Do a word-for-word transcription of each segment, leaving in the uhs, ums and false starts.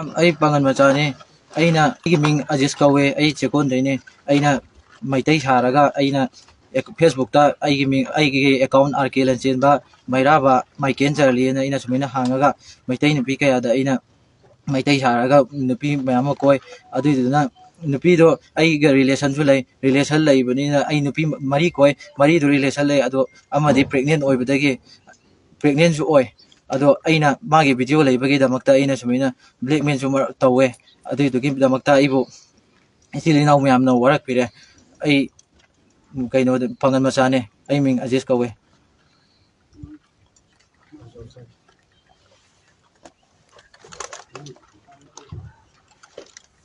ꯑꯩ ꯄꯥꯉꯜ ꯃꯆꯥꯅꯤ꯫ ꯑꯩꯅ, ꯑꯩꯒꯤ ꯃꯤꯡ ꯑꯖꯤꯁ ꯀꯧꯋꯦ꯫ ꯑꯩ ꯆꯦꯛꯀꯣꯟꯗꯩꯅꯦ꯫ ꯑꯩꯅ ꯃꯩꯇꯩ ꯁꯥꯔꯒ ꯑꯩꯅ ꯑꯦꯛ-, Facebook-ꯇ ꯑꯩꯒꯤ ꯃꯤꯡ, ꯑꯩꯒꯤ account ꯑꯥꯔ ꯀꯦ ꯂꯟꯆꯦꯟꯕ ꯃꯩꯔꯥꯕ ꯃꯥꯏꯀꯦꯟ ꯆꯥꯔꯂꯤꯅ ꯑꯩꯅ ꯁꯨꯃꯥꯏꯅ ꯍꯥꯡꯉꯒ ꯃꯩꯇꯩ ꯅꯨꯄꯤ ꯀꯌꯥꯗ ꯑꯩꯅ ꯃꯩꯇꯩ ꯁꯥꯔꯒ ꯅꯨꯄꯤ ꯃꯌꯥꯝ ꯑꯃ ꯀꯣꯏ꯫ ꯑꯗꯨꯏꯗꯨꯅ ꯅꯨꯄꯤꯗꯣ ꯑꯩꯒ relation-ꯁꯨ ꯂꯩ꯫ Relation ꯂꯩꯕꯅꯤꯅ ꯑꯩ ꯅꯨꯄꯤ ꯃꯔꯤ ꯀꯣꯏ꯫ ꯃꯔꯤꯗꯨ relation ꯂꯩ꯫ ꯑꯗꯣ ꯑꯃꯗꯤ pregnant ꯑꯣꯏꯕꯗꯒꯤ, pregnant-ꯁꯨ ꯑꯣꯏ꯫ ꯑꯗꯣ ꯑꯩꯅ ꯃꯥꯒꯤ video ꯂꯩꯕꯒꯤꯗꯃꯛꯇ ꯑꯩꯅ ꯁꯨꯃꯥꯏꯅ blackmail-ꯁꯨ ꯃꯔꯛ ꯇꯧꯋꯦ꯫ ꯑꯗꯨꯏꯗꯨꯒꯤꯗꯃꯛꯇ ꯑꯩꯕꯨ ꯏꯆꯤꯜ ꯏꯅꯥꯎ ꯃꯌꯥꯝꯅ ꯋꯥꯔꯛꯄꯤꯔꯦ꯫ ꯑꯩ ꯀꯩꯅꯣꯗ ꯄꯥꯉꯜ ꯃꯆꯥꯅꯦ꯫ ꯑꯩ ꯃꯤꯡ ꯑꯖꯤꯁ ꯀꯧꯋꯦ꯫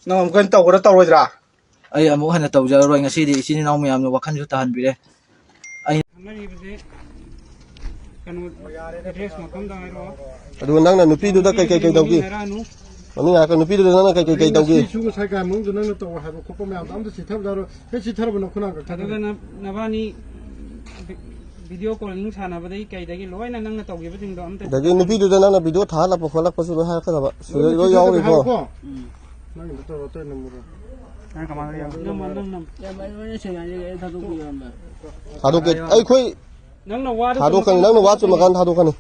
ꯅꯪ ꯑꯃꯨꯛ ꯍꯟꯅ ꯇꯧꯒꯗ꯭ꯔꯥ ꯇꯧꯔꯣꯏꯗ꯭ꯔꯥ? ꯑꯩ ꯑꯃꯨꯛ ꯍꯟꯅ ꯇꯧꯖꯔꯔꯣꯏ꯫ ꯉꯁꯤꯗꯤ ꯏꯆꯤꯟ ꯏꯅꯥꯎ ꯃꯌꯥꯝꯅ ꯋꯥꯈꯜꯁꯨ ꯇꯥꯍꯟꯕꯤꯔꯦ꯫ ꯑꯩ ꯈꯪꯅꯔꯤꯕꯁꯦ ꯀꯩꯅꯣ, address ꯃꯐꯝꯗ ꯍꯥꯏꯔꯛꯑꯣ꯫ ꯑꯗꯨꯒ ꯅꯪꯅ ꯅꯨꯄꯤꯗꯨꯗ ꯀꯩ ꯀꯩ ꯀꯩ ꯇꯧꯈꯤ? ꯃꯃꯤꯡ ꯍꯥꯏꯔꯛꯑꯅꯨ꯫ ꯃꯃꯤꯡ ꯍꯥꯏꯔꯛꯀꯅꯨ꯫ ꯅꯨꯄꯤꯗꯨꯗ ꯅꯪꯅ ꯀꯩ ꯀꯩ ꯀꯩ ꯇꯧꯈꯤ? ꯉꯁꯤꯁꯨ ꯉꯁꯥꯏ ꯀꯥꯏ ꯃꯅꯨꯡꯗ ꯅꯪꯅ ꯇꯧ ꯍꯥꯏꯕ ꯈꯣꯠꯄ ꯃꯌꯥꯝꯗꯣ ꯑꯝꯇ ꯆꯤꯊꯕꯖꯥꯔꯣ? ꯍꯦꯛ ꯆꯤꯊꯔꯕ ꯅꯈꯨꯠ ꯅꯥꯝ ꯀꯛꯊꯠꯀꯅꯤ꯫ ꯑꯗꯨꯒ ꯅ-, ꯅꯕꯥꯅꯤ vi-, video calling ꯁꯥꯟꯅꯕꯗꯒꯤ ꯀꯩꯗꯒꯤ ꯂꯣꯏꯅ ꯅꯪꯅ ꯇꯧꯈꯤꯕꯁꯤꯡꯗꯣ ꯑꯝꯇ ꯑꯗꯒꯤ ꯅꯨꯄꯤꯗꯨꯗ ꯅꯪꯅ video ꯊꯥꯍꯜꯂꯛꯄ ꯈꯣꯠꯂꯛꯄꯁꯨ ꯂꯣꯏ ꯍꯥꯏꯔꯛꯀꯗꯕ꯫ ꯁꯤꯗ ꯂꯣꯏꯅ ꯂꯣꯏ ꯆꯤꯊꯔꯒ ꯌꯥꯎꯔꯤꯀꯣ꯫ ꯍꯥꯏꯔꯣꯀꯣ꯫ ꯎꯝ꯫ ꯅꯪꯒꯤꯗ ꯇꯧꯔꯣ, ꯑꯇꯩ ꯅꯝꯃꯨꯔꯣ꯫ ꯅꯪ ꯀꯃꯥꯏꯅ ꯌꯥꯎ-, ꯅꯝꯃꯣ, ꯅꯝ, ꯅꯝ꯫ ꯏꯌꯥꯝꯕ, ꯑꯩ ꯂꯣꯏꯅ ꯁꯦꯡꯅ ꯍꯥꯏꯖꯒꯦ, ꯑꯩ ꯊꯥꯗꯣꯛꯄꯤꯌꯣ, ꯏꯌꯥꯝꯕ꯫ ꯊꯥꯗꯣꯛꯀꯦ꯫ ꯑꯩꯈꯣꯏ ꯅꯪꯅ ꯋꯥꯗꯣ ꯊꯥꯗꯣꯛꯀꯅꯤ꯫ ꯆꯨꯝꯃꯀꯥꯟꯗ ꯅꯪꯅ ꯋꯥ ꯆꯨꯝꯃꯀꯥꯟꯗ ꯊꯥꯗꯣꯛꯀꯅꯤ꯫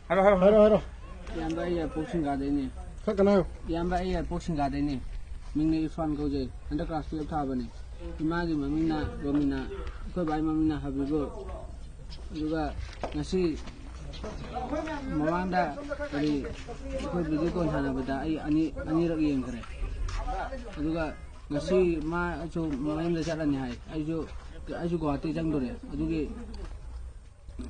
ꯍꯥꯏꯔꯣ, ꯍꯥꯏꯔꯣ, ꯍꯥꯏꯔꯣ꯫ ꯏꯌꯥꯝꯕ, ꯑꯩ ꯌꯥꯏꯄꯣꯛ ꯁꯤꯡꯒꯥꯗꯩꯅꯦ꯫ ꯈꯔ ꯀꯟꯅ ꯍꯥꯏꯌꯣ꯫ ꯏꯌꯥꯝꯕ, ꯑꯩ ꯌꯥꯏꯄꯣꯛ ꯁꯤꯡꯒꯥꯗꯩꯅꯦ꯫ ꯃꯤꯡꯅ ꯏꯔꯐꯥꯟ ꯀꯧꯖꯩ꯫ ꯍꯟꯗꯛ class twelve ꯊꯥꯕꯅꯦ꯫ ꯏꯃꯥꯒꯤ ꯃꯃꯤꯡꯅ ꯔꯣꯃꯤꯅꯥ, ꯑꯩꯈꯣꯏ ꯕꯥꯒꯤ ꯃꯃꯤꯡꯅ ꯍꯕꯤꯕꯨꯔ꯫ ꯑꯗꯨꯒ ꯉꯁꯤ ꯃꯃꯥꯡꯗ ꯀꯔꯤ, ꯑꯩꯈꯣꯏ video call ꯁꯥꯟꯅꯕꯗ ꯑꯩ ꯑꯅꯤ-, ꯑꯅꯤꯔꯛ ꯌꯦꯡꯈ꯭ꯔꯦ꯫ ꯑꯗꯨꯒ ꯉꯁꯤ ꯃꯥꯁꯨ ꯃꯌꯨꯝꯗ ꯆꯠꯂꯅꯤ ꯍꯥꯏ꯫ ꯑꯩꯁꯨ, ꯑꯩꯁꯨ ꯒꯨꯍꯥꯇꯤ ꯆꯪꯗꯣꯔꯦ꯫ ꯑꯗꯨꯒꯤ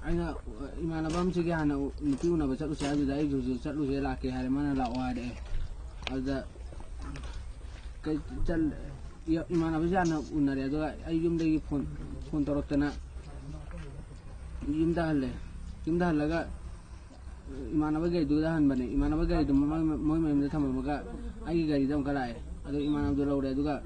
ꯑꯩꯅ ꯏꯃꯥꯟꯅꯕ ꯑꯃꯁꯤꯒꯤ ꯍꯥꯟꯅ ꯎ-, ꯅꯨꯄꯤ ꯎꯅꯕ ꯆꯠꯂꯨꯁꯦ ꯍꯥꯏꯕꯗꯨꯗ ꯑꯩꯁꯨ ꯍꯧꯖꯤꯛ ꯆꯠꯂꯨꯁꯦ, ꯂꯥꯛꯀꯦ ꯍꯥꯏꯔꯦ, ꯃꯥꯅ ꯂꯥꯛꯑꯣ ꯍꯥꯏꯔꯛꯑꯦ꯫ ꯑꯗꯨꯗ ꯀꯩ ꯆꯠ-, ꯏ-, ꯏꯃꯥꯟꯅꯕꯁꯦ ꯍꯥꯟꯅ ꯎꯅꯔꯦ, ꯑꯗꯨꯒ ꯑꯩ ꯌꯨꯝꯗꯒꯤ phone, phone ꯇꯧꯔꯛꯇꯅ ꯌꯨꯝꯗ ꯍꯜꯂꯦ꯫ ꯌꯨꯝꯗ ꯍꯜꯂꯒ ꯏꯃꯥꯟꯅꯕ ꯒꯥꯔꯤꯗꯨꯗ ꯍꯟꯕꯅꯦ꯫ ꯏꯃꯥꯟꯅꯕ ꯒꯥꯔꯤꯗꯨ ꯃꯣꯏ, ꯃꯣꯏ ꯃꯌꯨꯝꯗ ꯊꯝꯃꯝꯃꯒ ꯑꯩꯒꯤ ꯒꯥꯔꯤꯗ ꯑꯃꯨꯛꯀ ꯂꯥꯛꯑꯦ꯫ ꯑꯗꯣ ꯏꯃꯥꯟꯅꯕꯗꯣ ꯂꯧꯔꯦ꯫ ꯑꯗꯨꯒ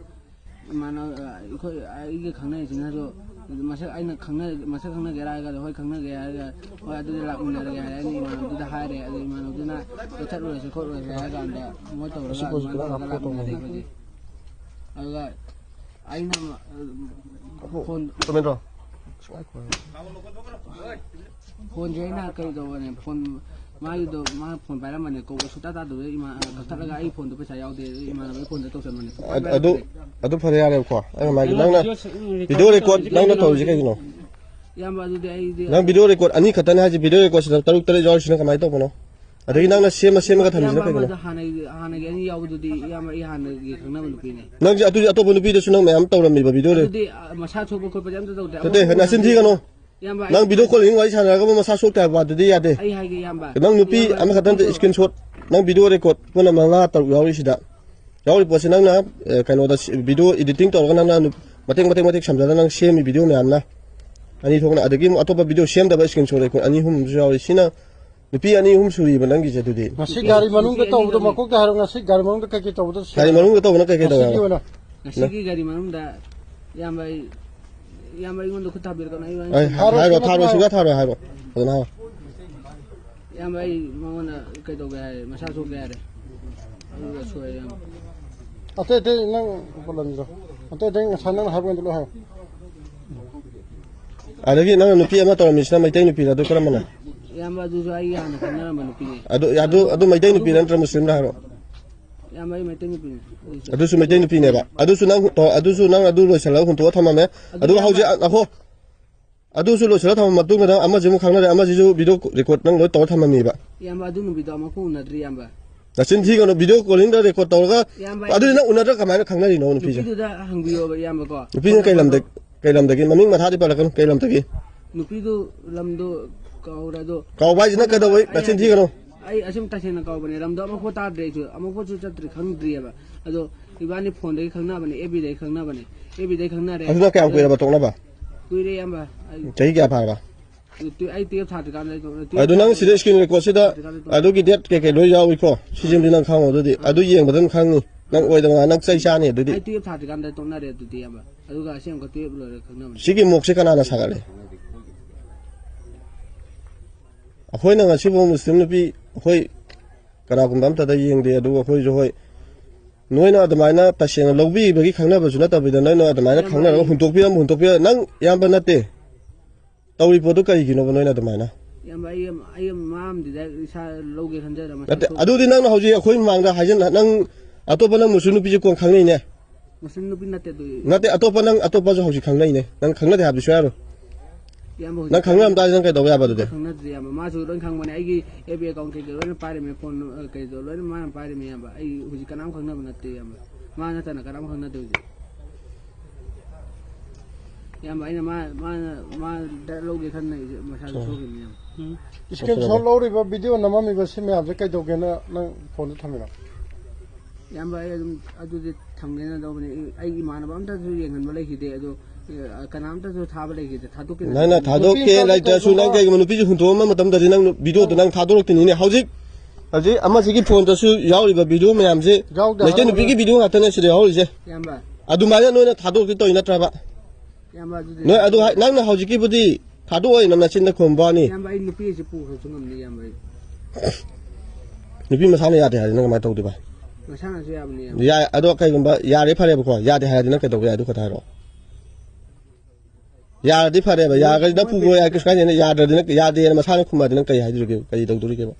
ꯏꯃꯥꯟꯅꯕ, ꯑꯩꯈꯣꯏ, ꯑꯩꯒ ꯈꯪꯅꯔꯤꯁꯤꯅꯁꯨ ꯑꯗꯨ ꯃꯁꯛ ꯑꯩꯅ ꯈꯪꯅ-, ꯃꯁꯛ ꯈꯪꯅꯒꯦꯔꯥ ꯍꯥꯏꯔꯒ, "ꯍꯣꯏ, ꯈꯪꯅꯒꯦ" ꯍꯥꯏꯔꯒ, "ꯍꯣꯏ, ꯑꯗꯨꯗꯤ ꯂꯥꯛꯃꯤꯟꯅꯔꯒꯦ" ꯍꯥꯏꯔꯅꯤ, ꯏꯃꯥꯟꯅꯕꯗꯨꯗ ꯍꯥꯏꯔꯦ꯫ ꯑꯗꯨ ꯏꯃꯥꯟꯅꯕꯗꯨꯅ "ꯀꯣꯏꯊꯠꯂꯨꯔꯁꯦ ꯈꯣꯠꯂꯨꯔꯁꯦ" ꯍꯥꯏꯔ ꯀꯥꯟꯗ ꯃꯣꯏ ꯇꯧꯔꯒ ꯑꯗꯨꯃꯥꯏꯅ ꯇꯧꯔꯒ ꯂꯥꯛꯃꯤꯟꯅꯔꯦ ꯑꯩꯈꯣꯏꯗꯤ꯫ ꯑꯗꯨꯒ ꯑꯩꯅ ꯐꯣꯟ ꯇꯨꯃꯤꯟ ꯇꯧ꯫ ꯐꯣꯟꯁꯦ ꯑꯩꯅ ꯀꯔꯤ ꯇꯧꯕꯅꯦ, ꯐꯣꯟ ꯃꯥꯒꯤꯗꯣ, ꯃꯥ ꯐꯣꯟ ꯄꯥꯏꯔꯝꯕꯅꯦ, ꯀꯧꯕ ꯁꯨꯡꯇꯥ ꯇꯥꯗꯕꯗꯩ ꯏꯃꯥ-, ꯀꯛꯊꯠꯂꯒ ꯑꯩ ꯐꯣꯟꯗꯣ ꯄꯩꯁꯥ ꯌꯥꯎꯗꯦ, ꯏꯃꯥꯟꯅꯕꯒꯤ ꯐꯣꯟꯗ ꯇꯧꯁꯟꯕꯅꯦ꯫ ꯁꯨꯡꯄꯥꯏ ꯑꯗ-, ꯑꯗꯨ, ꯄꯥꯏꯔꯛꯇ꯭ꯔꯦ꯫ ꯑꯗꯨ ꯐꯔꯦ, ꯌꯥꯔꯦꯕꯀꯣ꯫ ꯑꯩꯅ ꯃꯥꯒꯤ ꯅꯪꯅ video ꯁꯦ-, ꯎꯝ, video record record ꯅꯪꯅ ꯇꯧꯔꯤꯁꯦ ꯀꯩꯒꯤꯅꯣ? ꯏꯌꯥꯝꯕ, ꯑꯗꯨꯗꯤ ꯑꯩꯗꯤ ꯅꯪ video record ꯑꯅꯤ ꯈꯛꯇꯅꯦ ꯍꯥꯏꯁꯦ, video record ꯁꯤꯗ ꯇꯔꯨꯛ ꯇꯔꯦꯠ ꯌꯥꯎꯔꯤꯁꯤꯅ ꯀꯃꯥꯏꯅ ꯇꯧꯕꯅꯣ? ꯑꯗꯒꯤ ꯅꯪꯅ ꯁꯦꯝꯃ ꯁꯦꯝꯃꯒ ꯊꯝꯃꯤꯁꯤꯅ ꯏꯌꯥꯝꯕ ꯀꯩꯒꯤꯅꯣ? ꯑꯃꯗ ꯍꯥꯟꯅꯒꯤ, ꯍꯥꯟꯅꯒꯤ ꯑꯅꯤ ꯌꯥꯎꯕꯗꯨꯗꯤ ꯏꯌꯥꯝꯕ ꯑꯩ ꯍꯥꯟꯅꯒꯤ ꯈꯪꯅꯕ ꯅꯨꯄꯤꯅꯦ꯫ ꯅꯪꯁꯦ ꯑꯗꯨꯗꯤ ꯑꯇꯣꯞꯄ ꯅꯨꯄꯤꯗꯁꯨ ꯅꯪ ꯃꯌꯥꯝ ꯇꯧꯔꯝꯃꯤꯕ video ꯗꯤ? ꯑꯗꯨꯗꯤ, ꯑ, ꯃꯁꯥ ꯁꯣꯛꯄ ꯈꯣꯠꯄꯗꯤ ꯑꯝꯇ ꯇꯧꯗꯦ꯫ ꯅꯠꯇꯦ, ꯑꯃꯨꯛ ꯅꯆꯤꯟ ꯊꯤꯒꯅꯨ꯫ ꯏꯌꯥꯝꯕ, ꯅꯪ ꯑꯩ video calling ꯋꯥꯔꯤ ꯁꯥꯟꯅꯔꯒ ꯃꯁꯥ ꯁꯣꯛꯇꯦ ꯍꯥꯏꯕ ꯋꯥꯗꯨꯗꯤ ꯌꯥꯗꯦ꯫ ꯑꯩ ꯍꯥꯏꯒꯦ, ꯏꯌꯥꯝꯕ꯫ ꯅꯪ ꯅꯨꯄꯤ ꯏꯌꯥꯝꯕ, ꯑꯃꯈꯛꯇ ꯅꯠꯇꯦ, ꯅꯨꯄꯤꯗꯣ screenshot, ꯅꯪ video record ꯄꯨꯟꯅ ꯃꯉꯥ ꯇꯔꯨꯛ ꯌꯥꯎꯔꯤꯁꯤꯗ꯫ ꯌꯥꯎꯔꯤ ꯄꯣꯠꯁꯦ ꯅꯪꯅ, ꯑꯦ, ꯀꯩꯅꯣꯗ ꯁꯤ-, video editing ꯇꯧꯔꯒ ꯅꯪꯅ ꯅꯨ-, ꯃꯇꯦꯛ, ꯃꯇꯦꯛ, ꯃꯇꯦꯛ ꯁꯝꯖꯜꯂꯒ ꯅꯪ ꯁꯦꯝꯃꯤ video ꯃꯌꯥꯝꯅ꯫ ꯑꯅꯤ ꯊꯣꯛꯅ, ꯑꯗꯒꯤ ꯑꯃꯨꯛ ꯑꯇꯣꯞꯄ video ꯁꯦꯝꯗꯕ screenshot record ꯑꯅꯤ ꯑꯍꯨꯝ ꯑꯃꯁꯨ ꯌꯥꯎꯔꯤ꯫ ꯁꯤꯅ ꯅꯨꯄꯤ ꯑꯅꯤ ꯑꯍꯨꯝ ꯁꯨꯔꯤꯕ ꯅꯪꯒꯤꯁꯦ ꯑꯗꯨꯗꯤ꯫ ꯉꯁꯤ ꯒꯥꯔꯤ ꯃꯅꯨꯡꯗ ꯇꯧꯕꯗꯣ ꯃꯀꯣꯛꯇ ꯍꯥꯏꯔꯣ, ꯉꯁꯤ ꯒꯥꯔꯤ ꯃꯅꯨꯡꯗ ꯀꯩꯀꯩ ꯇꯧꯕꯗꯣ ꯁꯦꯝꯃꯣ꯫ ꯒꯥꯔꯤ ꯃꯅꯨꯡꯗ ꯇꯧꯕꯅ ꯀꯩꯀꯩ ꯇꯧꯋꯦ ꯉꯁꯤꯒꯤ ꯍꯥꯏꯕ? ꯑꯣꯏꯅ꯫ ꯉꯁꯤꯒꯤ ꯒꯥꯔꯤ ꯃꯅꯨꯡꯗ, ꯏꯌꯥꯝꯕ ꯑꯩ, ꯏꯌꯥꯝꯕ ꯑꯩꯉꯣꯟꯗ ꯈꯨꯠ ꯊꯥꯕꯤꯔꯛꯀꯅꯨ, ꯑꯩ ꯋꯥꯔꯤ ꯑꯩ ꯁꯥꯟꯅ- ꯍꯥꯏꯔꯣ, ꯍꯥꯏꯔꯣ, ꯁꯦꯝꯃꯣ, ꯊꯥꯔꯣꯏ, ꯍꯥꯏꯔꯣ꯫ ꯁꯨꯡꯊꯥ ꯊꯥꯔꯣꯏ, ꯍꯥꯏꯔꯣ꯫ ꯐꯖꯅ ꯍꯥꯏꯔꯣ꯫ ꯏꯌꯥꯝꯕ ꯑꯩ ꯃꯉꯣꯟꯗ ꯀꯩꯗꯧꯒꯦ ꯍꯥꯏꯔꯦ, ꯃꯁꯥ ꯁꯣꯛꯀꯦ ꯍꯥꯏꯔꯦ꯫ ꯑꯗꯨꯒ ꯁꯣꯛꯑꯦ, ꯏꯌꯥꯝꯕ꯫ ꯑꯇꯩ ꯑꯇꯩ ꯅꯪ ꯄꯣꯠꯂꯝꯗꯣ꯫ ꯑꯇꯩ ꯑꯇꯩ ꯉꯁꯥꯏ ꯅꯪꯅ ꯍꯥꯏꯕ ꯉꯩꯗꯣ ꯂꯣꯏ ꯍꯥꯏꯔꯣ꯫ ꯑꯗꯒꯤ ꯅꯪꯅ ꯅꯨꯄꯤ ꯑꯃ ꯇꯧꯔꯝꯃꯤꯁꯤꯅ ꯃꯩꯇꯩ ꯅꯨꯄꯤꯔ, ꯑꯗꯨ ꯀꯔꯝꯕꯅꯣ? ꯏꯌꯥꯝꯕ, ꯑꯗꯨꯁꯨ ꯑꯩꯒꯤ ꯍꯥꯟꯅ ꯈꯪꯅꯔꯝꯕ ꯅꯨꯄꯤꯅꯦ꯫ ꯑꯗꯨ, ꯑꯗꯨ, ꯑꯗꯨ ꯃꯩꯇꯩ ꯅꯨꯄꯤꯔ ꯅꯠꯇ꯭ꯔ ꯃꯨꯁꯂꯤꯝꯔ ꯍꯥꯏꯔꯣ? ꯏꯌꯥꯝꯕ, ꯑꯩ ꯃꯩꯇꯩ ꯅꯨꯄꯤꯅꯦ꯫ ꯑꯗꯨꯁꯨ ꯃꯩꯇꯩ ꯅꯨꯄꯤꯅꯦꯕ꯫ ꯑꯗꯨꯁꯨ ꯅꯪ, ꯑꯗꯨꯁꯨ ꯅꯪ ꯑꯗꯨ ꯂꯣꯏꯁꯤꯜꯂꯒ ꯍꯨꯟꯇꯣꯛꯑ ꯊꯝꯃꯝꯃꯦ꯫ ꯑꯗꯨ ꯑꯗꯨꯒ ꯍꯧꯖꯤꯛ, ꯏꯌꯥꯝꯕ, ꯑ-, ꯑꯍꯣ꯫ ꯑꯗꯨꯁꯨ ꯂꯣꯏꯁꯤꯜꯂ ꯊꯝꯃ ꯃꯇꯨꯡꯗ ꯅꯪ ꯑꯃꯁꯤꯃꯨꯛ ꯈꯪꯅꯔꯦ, ꯑꯃꯁꯤꯁꯨ video record ꯅꯪ ꯂꯣꯏ ꯇꯧꯔ ꯊꯝꯃꯝꯃꯤꯕ꯫ ꯏꯌꯥꯝꯕ, ꯑꯗꯨ ꯅꯨꯄꯤꯗꯣ ꯑꯃꯨꯛꯐꯥꯎ ꯎꯅꯗ꯭ꯔꯤ, ꯏꯌꯥꯝꯕ꯫ ꯅꯆꯤꯟ ꯊꯤꯒꯅꯨ, video callingꯗ record ꯇꯧꯔꯒ꯫ ꯏꯌꯥꯝꯕ, ꯑꯗꯨꯗꯤ ꯅꯪ ꯎꯅꯗ꯭ꯔ ꯀꯃꯥꯏꯅ ꯈꯪꯅꯔꯤꯅꯣ ꯅꯨꯄꯤꯁꯦ? ꯅꯨꯄꯤꯗꯨꯗ ꯍꯪꯕꯤꯌꯣꯕ, ꯏꯌꯥꯝꯕꯀꯣ꯫ ꯅꯨꯄꯤꯁꯤꯅ ꯀꯩ ꯂꯝꯗ-, ꯀꯩ ꯂꯝꯗꯒꯤ? ꯃꯃꯤꯡ ꯃꯊꯥꯗꯤ ꯄꯜꯂꯛꯀꯅꯨ, ꯀꯩ ꯂꯝꯗꯒꯤ? ꯅꯨꯄꯤꯗꯨ ꯂꯝꯗꯣ ꯀꯥꯎꯔꯦ, ꯑꯗꯣ ꯀꯥꯎꯕ ꯍꯥꯏꯁꯤ ꯅꯪ ꯀꯩꯗꯧꯕꯩ ꯑꯩ ꯅꯆꯤꯟ ꯊꯤꯒꯅꯨ? ꯑꯩ ꯑꯁꯨꯝ ꯇꯁꯦꯡꯅ ꯀꯥꯎꯕꯅꯦ, ꯂꯝꯗꯣ ꯑꯃꯨꯛꯐꯥꯎ ꯇꯥꯗ꯭ꯔꯤ ꯑꯩꯁꯨ, ꯑꯃꯨꯛꯐꯥꯎꯁꯨ ꯆꯠꯇ꯭ꯔꯤ, ꯈꯪꯗ꯭ꯔꯤꯑꯕ꯫ ꯑꯗꯣ ꯏꯕꯥꯅꯤ phoneꯗꯒꯤ ꯈꯪꯅꯕꯅꯦ, FBꯗꯒꯤ ꯈꯪꯅꯕꯅꯦ, FBꯗꯒꯤ ꯈꯪꯅꯔꯦ꯫ ꯑꯗꯨꯅ ꯀꯌꯥꯝ ꯑꯗꯣ ꯀꯨꯏꯔꯕ ꯇꯣꯛꯅꯕ? ꯀꯨꯏꯔꯦ, ꯏꯌꯥꯝꯕ꯫ ꯑꯩ ꯆꯍꯤ ꯀꯌꯥ ꯐꯥꯔꯕ? ꯑꯗꯨ ꯇꯨ-, ꯑꯩ twelve ꯊꯥꯗ꯭ꯔꯤꯀꯥꯟꯗ ꯑꯩ ꯇꯣꯛ-, ꯑꯗꯨ ꯅꯪ ꯁꯤꯗ screen recordꯁꯤꯗ ꯊꯥꯗ꯭ꯔꯤꯀꯥꯟꯗ ꯇꯣꯛ-, ꯑꯗꯨꯒꯤ date ꯀꯩꯀꯩ ꯂꯣꯏ ꯌꯥꯎꯏꯀꯣ? ꯁꯤꯁꯤꯃꯗꯤ ꯅꯪ ꯈꯪꯉꯣ ꯑꯗꯨꯗꯤ꯫ ꯑꯗꯨ ꯌꯦꯡꯕꯗ ꯑꯗꯨꯝ ꯈꯪꯅꯤ꯫ ꯅꯪ ꯑꯣꯏꯗꯕ ꯉꯥꯡ-, ꯅꯪ ꯆꯩ ꯆꯥꯅꯤ ꯑꯗꯨꯗꯤ꯫ ꯑꯩ twelve ꯊꯥꯗ꯭ꯔꯤꯀꯥꯟꯗ ꯇꯣꯛꯅꯔꯦ ꯑꯗꯨꯗꯤ, ꯏꯌꯥꯝꯕ꯫ ꯑꯗꯨꯒ ꯑꯁꯤ ꯑꯃꯨꯛꯀ ꯇꯨꯌꯦꯞ ꯂꯣꯏꯔꯒ ꯈꯪꯅꯕꯅꯤ꯫ ꯁꯤꯒꯤ ꯃꯣꯛꯁꯦ ꯀꯅꯥꯅ ꯁꯥꯒꯠꯂꯦ? ꯑꯩꯈꯣꯏꯅ ꯉꯁꯤꯐꯥꯎ ꯃꯨꯁꯂꯤꯝ ꯅꯨꯄꯤ ꯑꯩꯈꯣꯏ ꯀꯅꯥꯒꯨꯝꯕ ꯑꯝꯇꯗ ꯌꯦꯡꯗꯦ꯫ ꯑꯗꯨꯒ ꯑꯩꯈꯣꯏꯁꯨ, ꯍꯣꯏ, ꯅꯣꯏꯅ ꯑꯗꯨꯃꯥꯏꯅ ꯇꯁꯦꯡꯅ ꯂꯧꯕꯤꯕꯒꯤ ꯈꯪꯅꯕꯁꯨ ꯅꯠꯇꯕꯤꯗ, ꯅꯣꯏꯅ ꯑꯗꯨꯃꯥꯏꯅ ꯈꯪꯅꯔꯒ ꯍꯨꯟꯗꯣꯛꯄꯤꯔꯝꯕ ꯍꯨꯟꯗꯣꯛꯄꯤꯔ ꯅꯪ ꯏꯌꯥꯝꯕ ꯅꯠꯇꯦ꯫ ꯇꯧꯔꯤ ꯄꯣꯠꯇꯨ ꯀꯩꯒꯤꯅꯣꯕ ꯅꯣꯏꯅ ꯑꯗꯨꯃꯥꯏꯅ? ꯏꯌꯥꯝꯕ, ꯑꯩ ꯑꯃ, ꯑꯩ ꯑꯃ, ꯃꯥ ꯑꯃꯗꯤ ꯗꯥꯏꯔꯦꯛ ꯏꯁꯥ ꯂꯧꯒꯦ ꯈꯟꯖꯔ ꯃꯁꯥ ꯅꯠꯇꯦ, ꯊꯣꯛ- ꯑꯗꯨꯗꯤ ꯅꯪꯅ ꯍꯧꯖꯤꯛ ꯑꯩꯈꯣꯏ ꯃꯃꯥꯡꯗ ꯍꯥꯏꯖꯟ ꯅꯪ ꯑꯇꯣꯞꯄ ꯅꯪ ꯃꯨꯁꯂꯤꯝ ꯅꯨꯄꯤꯁꯦ ꯀꯣꯟ ꯈꯪꯅꯩꯅꯦ꯫ ꯃꯨꯁꯂꯤꯝ ꯅꯨꯄꯤ ꯅꯠꯇꯦ ꯑꯗꯨ꯫ ꯅꯠꯇꯦ, ꯑꯇꯣꯞꯄ ꯅꯪ ꯑꯇꯣꯞꯄꯁꯨ ꯍꯧꯖꯤꯛ ꯈꯪꯅꯩꯅꯦ꯫ ꯅꯪ ꯈꯪꯅꯗꯦ ꯍꯥꯏꯕꯗꯤ ꯁꯨꯡꯌꯥ ꯌꯥꯔꯣꯏ꯫ ꯏꯌꯥꯝꯕ ꯍꯧꯖꯤꯛ ꯅꯪ ꯈꯪꯅꯔꯝ ꯇꯥꯔꯗꯤ ꯅꯪ ꯀꯩꯗꯧꯕ ꯌꯥꯕ ꯑꯗꯨꯗꯤ? ꯈꯪꯅꯗ꯭ꯔꯤ ꯏꯌꯥꯝꯕ, ꯃꯥꯁꯨ ꯂꯣꯏ ꯈꯪꯕꯅꯦ꯫ ꯑꯩꯒꯤ ꯑꯦꯐ ꯕꯤ ꯑꯦꯀꯥꯎꯟ ꯀꯩꯀꯩ ꯂꯣꯏꯅ ꯄꯥꯏꯔꯝꯃꯦ, ꯐꯣꯟ ꯀꯩꯗꯣ ꯂꯣꯏꯅ ꯃꯥꯅ ꯄꯥꯏꯔꯝꯃꯦ ꯏꯌꯥꯝꯕ꯫ ꯑꯩ ꯍꯧꯖꯤꯛ ꯀꯅꯥꯝ ꯈꯪꯅꯕ ꯅꯠꯇꯦ ꯏꯌꯥꯝꯕ, ꯃꯥ ꯅꯠꯇꯅ ꯀꯅꯥꯝ ꯈꯪꯅꯗꯦ ꯍꯧꯖꯤꯛ꯫ ꯏꯌꯥꯝꯕ, ꯑꯩꯅ ꯃꯥ ꯃꯥꯅ ꯃꯥ ꯗꯥꯏꯔꯦꯛ ꯂꯧꯒꯦ ꯈꯟꯅ ꯑꯩꯁꯦ ꯃꯁꯥꯁꯨ ꯁꯣꯛꯈꯤꯕꯅꯤ ꯏꯌꯥꯝꯕ꯫ ꯏꯁꯀ꯭ꯔꯤꯟ ꯁꯣꯠ ꯂꯧꯔꯤꯕ, ꯚꯤꯗꯤꯑꯣ ꯅꯝꯃꯝꯃꯤꯕ ꯁꯤ ꯃꯌꯥꯝꯁꯦ ꯀꯩꯗꯧꯒꯦꯅ ꯅꯪ ꯐꯣꯟꯗ ꯊꯝꯃꯤꯅꯣ? ꯏꯌꯥꯝꯕ, ꯑꯩ ꯑꯗꯨꯝ ꯑꯗꯨꯗꯤ ꯊꯝꯒꯦꯅ ꯇꯧꯕꯅꯦ꯫ ꯑꯩ, ꯑꯩ ꯏꯃꯥꯟꯅꯕ ꯑꯝꯇꯁꯨ ꯌꯦꯡꯍꯟꯕ ꯂꯩꯈꯤꯗꯦ, ꯑꯗꯣ ꯑ, ꯀꯅꯥꯝꯇꯁꯨ ꯊꯥꯕ ꯂꯩꯈꯤꯗꯦ, ꯊꯥꯗꯣꯛꯀꯦꯅ ꯅꯪꯅ ꯇꯧꯕꯅꯦ꯫ ꯊꯥꯗꯣꯛꯀꯦ ꯅꯨꯄꯤ ꯑꯃꯗꯤ ꯂꯩꯇ꯭ꯔꯁꯨ ꯅꯪ ꯀꯩꯒꯨꯝꯕ ꯀꯩꯒꯨꯝꯕ ꯅꯨꯄꯤꯁꯨ ꯍꯨꯟꯗꯣꯛꯑꯝꯕ ꯃꯇꯝꯗꯗꯤ ꯅꯪ ꯚꯤꯗꯤꯑꯣꯗꯣ ꯅꯪ ꯊꯥꯗꯣꯔꯛꯇꯣꯏꯅꯤꯅꯦ꯫ ꯍꯧꯖꯤꯛ ꯍꯧꯖꯤꯛ ꯑꯃꯁꯤꯒꯤ ꯐꯣꯟꯗꯁꯨ ꯌꯥꯎꯔꯤꯕ ꯚꯤꯗꯤꯑꯣ ꯃꯌꯥꯝꯁꯦ ꯌꯥꯎꯗꯦ ꯃꯩꯇꯩ ꯍꯥꯏꯔꯕ ꯅꯨꯄꯤꯒꯤ ꯚꯤꯗꯤꯑꯣ ꯉꯥꯛꯇꯅꯦ ꯁꯤꯗ ꯌꯥꯎꯔꯤꯁꯦ꯫ ꯏꯌꯥꯝꯕ, ꯑꯗꯨꯃꯥꯏꯅ ꯅꯣꯏꯅ ꯊꯥꯗꯣꯛꯀꯦ ꯇꯧꯔꯤ ꯅꯠꯇ꯭ꯔꯕ? ꯏꯌꯥꯝꯕ, ꯑꯗꯨꯗꯤ ꯅꯣꯏ ꯑꯗꯨ ꯍꯥꯏ-, ꯅꯪꯅ ꯍꯧꯖꯤꯛꯀꯤꯕꯨꯗꯤ ꯊꯥꯗꯣꯛꯑꯣꯏꯅ ꯅꯆꯤꯟꯗ ꯈꯨꯝꯕ ꯋꯥꯅꯤ꯫ ꯏꯌꯥꯝꯕ, ꯑꯩ ꯅꯨꯄꯤ ꯑꯁꯤ ꯄꯨꯈ꯭ꯔꯁꯨ ꯉꯝꯅꯤ ꯏꯌꯥꯝꯕ ꯑꯩ꯫ ꯅꯨꯄꯤ ꯃꯁꯥꯅ ꯌꯥꯗꯦ ꯍꯥꯏꯔꯗꯤ ꯅꯪ ꯀꯃꯥꯏꯅ ꯇꯧꯗꯣꯏꯕ? ꯃꯁꯥꯅꯁꯨ ꯌꯥꯕꯅꯤ ꯏꯌꯥꯝꯕ꯫ ꯌꯥꯏ, ꯑꯗꯣ ꯀꯩꯒꯨꯝꯕ ꯌꯥꯔꯦ ꯐꯔꯦꯕꯀꯣ, ꯌꯥꯗꯦ ꯍꯥꯏꯔꯗꯤ ꯅꯪ ꯀꯩꯗꯧꯕ ꯌꯥꯏ? ꯑꯗꯨ ꯈꯛꯇ ꯍꯥꯏꯔꯛꯑꯣ꯫ ꯌꯥꯔꯗꯤ ꯐꯔꯦꯕ, ꯌꯥꯔꯒꯗꯤ ꯅꯪ ꯄꯨꯈ꯭ꯔꯣ ꯌꯥꯏ, ꯀꯩꯁꯨ ꯀꯥꯏꯗꯦ꯫ ꯌꯥꯗ꯭ꯔꯗꯤ ꯅꯪ, ꯌꯥꯗꯦꯅ ꯃꯁꯥꯅ ꯈꯨꯝꯃꯗꯤ ꯅꯪ ꯀꯩ ꯍꯥꯏꯗꯣꯔꯤꯒꯦ? ꯀꯩ ꯇꯧꯗꯣꯔꯤꯒꯦꯕ?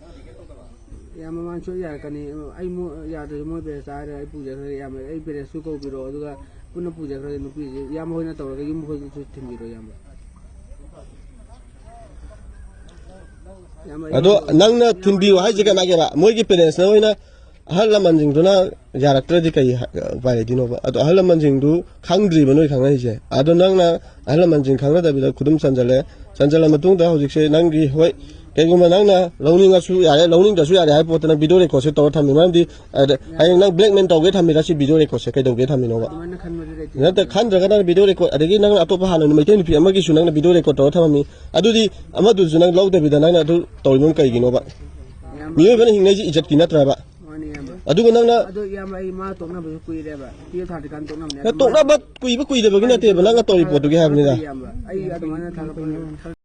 ꯏꯌꯥꯝꯕ, ꯃꯥꯅ ꯁꯣꯏ ꯌꯥꯔꯛꯀꯅꯤ꯫ ꯑꯩ ꯃꯣ-, ꯌꯥꯗ꯭ꯔꯁꯨ ꯃꯣꯏ ꯄꯦꯔꯦꯟꯁ ꯆꯥꯔꯦ, ꯑꯩ ꯄꯨꯖꯈ꯭ꯔꯒꯦ ꯏꯌꯥꯝꯕ꯫ ꯑꯩ ꯄꯦꯔꯦꯟꯁꯁꯨ ꯀꯧꯕꯤꯔꯛꯑꯣ, ꯑꯗꯨꯒ ꯄꯨꯟꯅ ꯄꯨꯖꯈ꯭ꯔꯒꯦ ꯅꯨꯄꯤꯁꯦ꯫ ꯏꯌꯥꯝꯕ ꯍꯣꯏꯅ ꯇꯧꯔꯒ ꯌꯨꯝ ꯍꯣꯏꯗꯁꯨ ꯊꯤꯟꯕꯤꯔꯣ ꯏꯌꯥꯝꯕ꯫ ꯏꯌꯥꯝꯕ, ꯑꯗꯣ ꯏꯌꯥꯝꯕ, ꯅꯪꯅ ꯏꯌꯥꯝꯕ, ꯊꯤꯟꯕꯤꯌꯨ ꯍꯥꯏꯁꯦ ꯀꯩ ꯍꯥꯏꯒꯦꯕ? ꯃꯣꯏꯒꯤ ꯄꯦꯔꯦꯟꯁꯅ ꯑꯣꯏꯅ ꯑꯍꯜ ꯂꯃꯟꯁꯤꯡꯗꯨꯅ ꯌꯥꯔꯛꯇ꯭ꯔꯗꯤ ꯀꯩ ꯍꯥ-, ꯎꯄꯥꯏ ꯂꯩꯗꯣꯏꯅꯣꯕ? ꯑꯗꯣ ꯑꯍꯜ ꯂꯃꯟꯁꯤꯡꯗꯨ ꯈꯪꯗ꯭ꯔꯤꯕ ꯅꯣꯏ ꯈꯪꯅꯩꯁꯦ꯫ ꯑꯗꯣ ꯅꯪꯅ ꯑꯍꯜ ꯂꯃꯟꯁꯤꯡ ꯈꯪꯅꯗꯕꯤꯗ ꯈꯨꯗꯨꯝ ꯆꯟꯖꯜꯂꯦ꯫ ꯆꯟꯖꯜꯂ ꯃꯇꯨꯡꯗ ꯍꯧꯖꯤꯛꯁꯦ ꯅꯪꯒꯤ, ꯍꯣꯏ, ꯀꯩꯒꯨꯝꯕ ꯅꯪꯅ ꯂꯧꯅꯤꯡꯉꯁꯨ ꯌꯥꯔꯦ, ꯂꯧꯅꯤꯡꯗ꯭ꯔꯁꯨ ꯌꯥꯔꯦ ꯍꯥꯏꯕ ꯄꯣꯠꯇ ꯅꯪ ꯚꯤꯗꯤꯑꯣ ꯔꯦꯀꯣꯔꯠꯁꯦ ꯇꯧꯔ ꯊꯝꯃꯤ꯫ ꯃꯔꯝꯗꯤ ꯑꯗ ꯍꯌꯦꯡ ꯅꯪ ꯕ꯭ꯂꯦꯛꯃꯦꯜ ꯇꯧꯒꯦ ꯊꯝꯃꯤꯔ ꯁꯤ ꯚꯤꯗꯤꯑꯣ ꯔꯦꯀꯣꯔꯠꯁꯦ? ꯀꯩꯗꯧꯒꯦ ꯊꯝꯃꯤꯅꯣꯕ? ꯑꯗꯨꯃꯥꯏꯅ ꯈꯟꯕꯗꯤ ꯂꯩꯇꯦ꯫ ꯅꯠꯇꯦ, ꯈꯟꯗ꯭ꯔꯒꯅ ꯚꯤꯗꯤꯑꯣ ꯔꯦꯀꯣꯔꯠ, ꯑꯗꯒꯤ ꯅꯪꯅ ꯑꯇꯣꯞꯄ ꯍꯥꯟꯅ ꯃꯩꯇꯩ ꯅꯨꯄꯤ ꯑꯃꯒꯤꯁꯨ ꯅꯪꯅ ꯚꯤꯗꯤꯑꯣ ꯔꯦꯀꯣꯔꯠ ꯇꯧꯔ ꯊꯝꯃꯝꯃꯤ꯫ ꯑꯗꯨꯗꯤ ꯑꯃꯗꯨꯁꯨ ꯅꯪ ꯂꯧꯗꯕꯤꯗ ꯅꯪꯅ ꯑꯗꯨ ꯇꯧꯔꯤꯕ ꯀꯩꯒꯤꯅꯣꯕ? ꯏꯌꯥꯝꯕ, ꯃꯤꯑꯣꯏꯕꯅ ꯍꯤꯡꯅꯩꯁꯤ ꯏꯖꯠꯀꯤ ꯅꯠꯇ꯭ꯔꯕ? ꯃꯥꯅꯤ ꯏꯌꯥꯝꯕ꯫ ꯑꯗꯨꯒ ꯅꯪꯅ ꯑꯗꯣ ꯏꯌꯥꯝꯕ, ꯑꯩ ꯃꯥ ꯇꯣꯛꯅꯕꯁꯨ ꯀꯨꯏꯔꯦꯕ, ꯇꯨꯌꯦꯜꯞ ꯊꯥꯗ꯭ꯔꯤꯀꯥꯟꯗ ꯇꯣꯛꯅꯕꯅꯦ꯫ ꯅꯪ ꯇꯣꯛꯅꯕ ꯀꯨꯏꯕ ꯀꯨꯏꯗꯕꯒꯤ ꯅꯠꯇꯦꯕ, ꯅꯪꯅ ꯇꯧꯔꯤ ꯄꯣꯠꯇꯨꯒꯤ ꯍꯥꯏꯕꯅꯤꯗ꯫ ꯏꯌꯥꯝꯕ, ꯑꯩ ꯑꯗꯨꯃꯥꯏꯅ ꯊꯥꯒꯠꯄꯅꯦ꯫